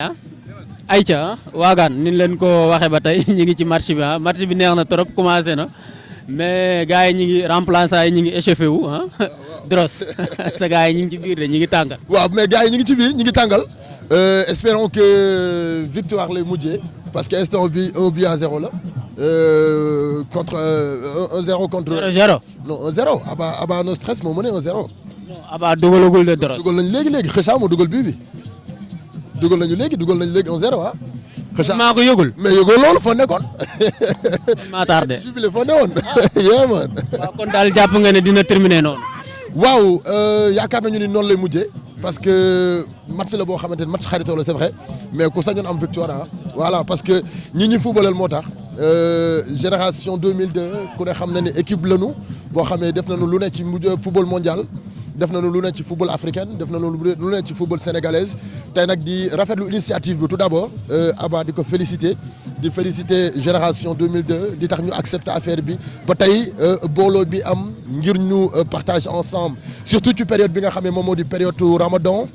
ah ayca waagaan ni leen ko waxee ba tey ñu ngi ci match bi match bi neex na trop commencé na mais gars yi ñu ngi remplaçant yi ñu ngi échauffé wu Dross sa gars yi ñu ngi ci biir de ñu ngi tàngal. waaw mais gars yi ñu ngi ci biir ñu ngi tàngal espérons que victoire lay mujjee parce que instant bi 1-0 la contre 1-0 contre. 0-0 non 1-0 Aba no stress moo mënee 1-0. non Aba dugalagul de Dross. dugal nañu léegi Kheucha moo dugal bii bi. dugal nañu léegi 1-0 ah. xëy maa ko yëgul. mais yëgul loolu foo nekkoon. maa tardé jubilé foo newoon. yee man. waaw kon daal jàpp nga ne dina terminer noonu. waaw yaakaar nañu ni noonu lay mujjee parce que match la boo xamante ne match xaritoo la c'est vrai mais ku sañoon am victoire ah. voilà parce que ñi footballal moo tax génération 2002 ku ne xam na ne équipe lañu boo xamee def nañu lu ne ci football mondial. def nañu lu ne ci football africain def nañu lu ne ci football sénégalaise tey nag di rafetlu initiative bi tout d'abord Aba di ko féliciter génération 2002 di tax ñu accepter affaire bi ba tey booloo bi am ngir ñu partage ensemble surtout ci période bi nga xam ne moom moo di période Ramadan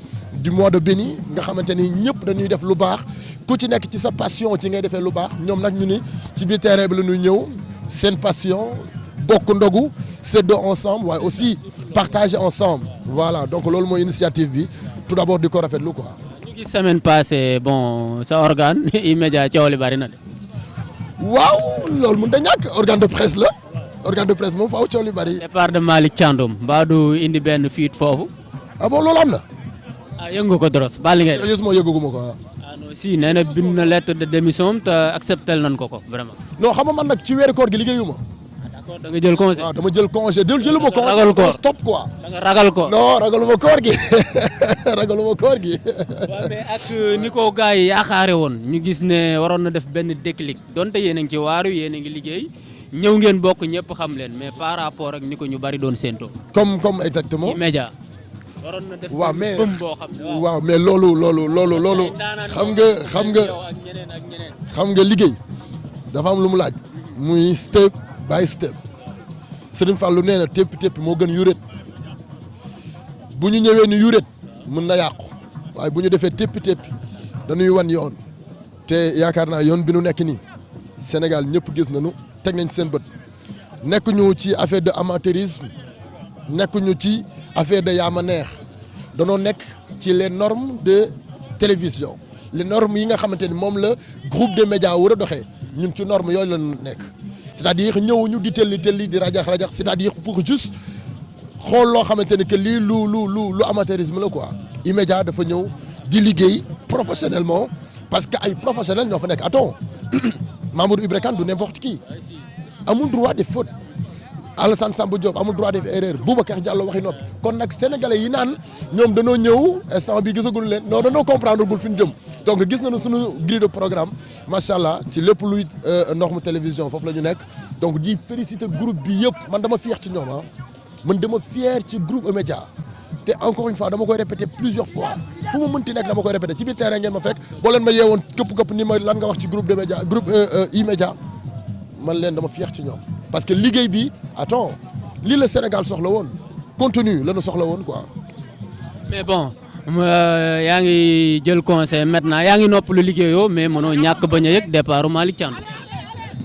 du mois de béni nga xamante ni ñëpp dañuy def lu baax ku ci nekk ci sa passion ci ngay defee lu baax ñoom nag ñu ni ci biir terrain bi la ñuy ñëw seen passion bokk ndogu séddoo ensemble waaye aussi partager ensemble voilà donc loolu mooy initiative bi tout d'abord di ko rafetlu quoi. ñu ngi semaine passée bon sa organe emedia coow li bari na de. waaw loolu mënut a ñàkk organe de presse la organe de presse moom faaw coow li bari. départ de Malick thiandoum mbaa du indi benn fuite foofu. ah bon loolu am na. ah yëngu ko Dross baal ngay def. moo yëguma ko ah. non si nee na bind na lettre de démission te accepté nañ ko vraiment. non xam nga man nag ci weeru koor gi liggéeyuma. da nga jël congé. waaw dama jël congé jëluma congé. ragal ko stop quoi. da nga ragal ko. non ragaluma koor gi ragaluma koor gi. waaw mais ak ni ko gars yi yaakaare woon ñu gis ne waroon na def benn déclic donte yéen a ngi ci waaru yéen a ngi liggéey ñëw ngeen bokk ñëpp xam leen mais par rapport ak ni ko ñu bari doon séentoo. comme exactement. emedia waroon na def waaw mais bëm boo xam ne waaw mais loolu xam nga liggéey dafa am lu mu laaj muy step by step Serigne Fallou nee na tépp moo gën yurétte bu ñu ñëwee ni yurétte mën na yàqu waaye bu ñu defee tépp dañuy wan yoon te yaakaar naa yoon bi nu nekk nii Sénégal ñëpp gis nañu teg nañ seen bët nekkuñu ci affaire de amateurisme nekkuñu ci affaire de yaama neex danoo nekk ci les normes de télévision les normes yi nga xamante ni moom la groupe de médias war a doxee ñun ci normes yooyu la nekk. c'est-à-dire ñëwuñu di telli di rajax c'est-à-dire pour juste xool loo xamante ne que lii lu amateurisme la quoi. emedia dafa ñëw di liggéey professionnellement parce que ay professionnels ñoo fa nekk attends Mamadou Ibra Kane du n'importe qui amul droit de faute Alassane Samba Diop amul droit def erreur Boubacar Diallo waxi noppi kon nag sénégalais yi naan ñoom danoo ñëw instant bi gisaguñu leen non danoo comprendre bul fi ñu jëm donc gis nañu suñu grille de programme macha allah ci lépp luy norme télévision foofu la ñu nekk donc di féliciter groupe bi yëpp man dama fier ci ñoom ah man dama fier ci groupe emedia te encore une fois dama koy répéter plusieurs fois fu mu mënti nekk dama koy répéter ci biir terrain ngeen ma fekk boo leen ma yeewoon këpp ni ma lan nga wax ci groupe de média groupe emedia man leen dama fier ci ñoom parce que liggéey bi attends lii la Sénégal soxla woon contenu la ñu soxla woon quoi. mais bon yaa ngi jël conseil maintenant yaa ngi noppalu liggéeyoo mais mënoo ñàkk bañ a yëg départ Malick thiandoum.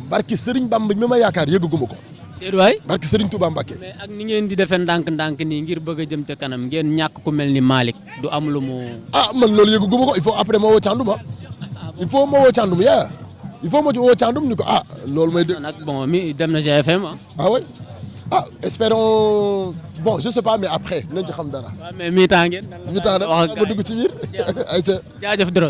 barki Serigne Bamba mi ma yaakaar yëgguma ko. déedéet waay. barki Serigne Touba Mbacké. mais ak ni ngeen di defee ndànk-ndànk nii ngir bëgg a jëm te kanam ngeen ñàkk ku mel ni Malick du am lu mu. ah man loolu yëgguma ko il faut après ma woo thiandoum il faut ma woo thiandoum yaa il faut ma ci woo thiandoum ni ko loolu may dégg. nag bon mi dem na GFM ah oui espérons bon je sais pas mais après nañ ci xam dara. waaw mais mi-temps ngeen. mi-temps nag ma dugg ci biir. jaajëf Dross.